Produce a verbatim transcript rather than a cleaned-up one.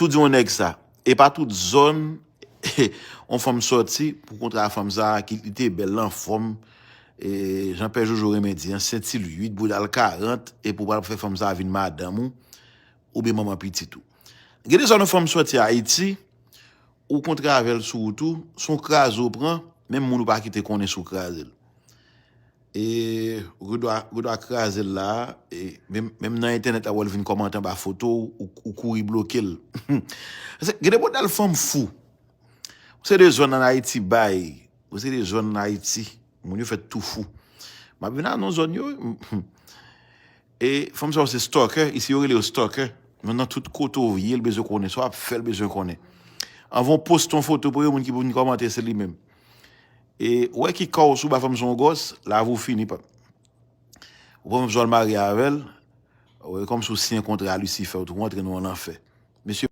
Tou di yon nèg sa. E pa tout zòn yon fanm sòti pou kontre a fanm sa ki li te bèl, l anfòm. E, jan Pè Jojo renmen di, an senti l uit, bouda l karant, epi w pral fè fanm sa vin madanm ou, oubyen manman pitit ou. Gen de zòn yon fanm sòti Ayiti, ou kontre avè l sou wout ou, se yon kraze w pran, menm moun ou pa kite konnen si w kraze l. E ou gen dwa, ou gen dwa kraze l la, e menm, menm nan entènèt la, w wè l vin kòmante anba foto w, ou, ou kouri bloke l. Paske gen de modèl fanm fou. Ou se de zòn ann Ayiti bay, ou se de zòn ann Ayiti, moun yo fèt tou fou. M ap vin a non zòn yo, e fanm sa yo se stalker, isi yo rele yo stalker. Men nan tout kote w ye, l bezwen konnen, sa w ap fè, l bezwen konnen. Anvan w poste yon foto pou yon moun ki pou vin kòmante, se li menm. E ou wè ki ka w sou ba fanm sa yon gòs, lavi w fini, pap. Ou pran fanm sa w al marye avè l, ou wè kòmsi w siyen kontra Lisifè, ou tou rantre nan yon lanfè. Mesye,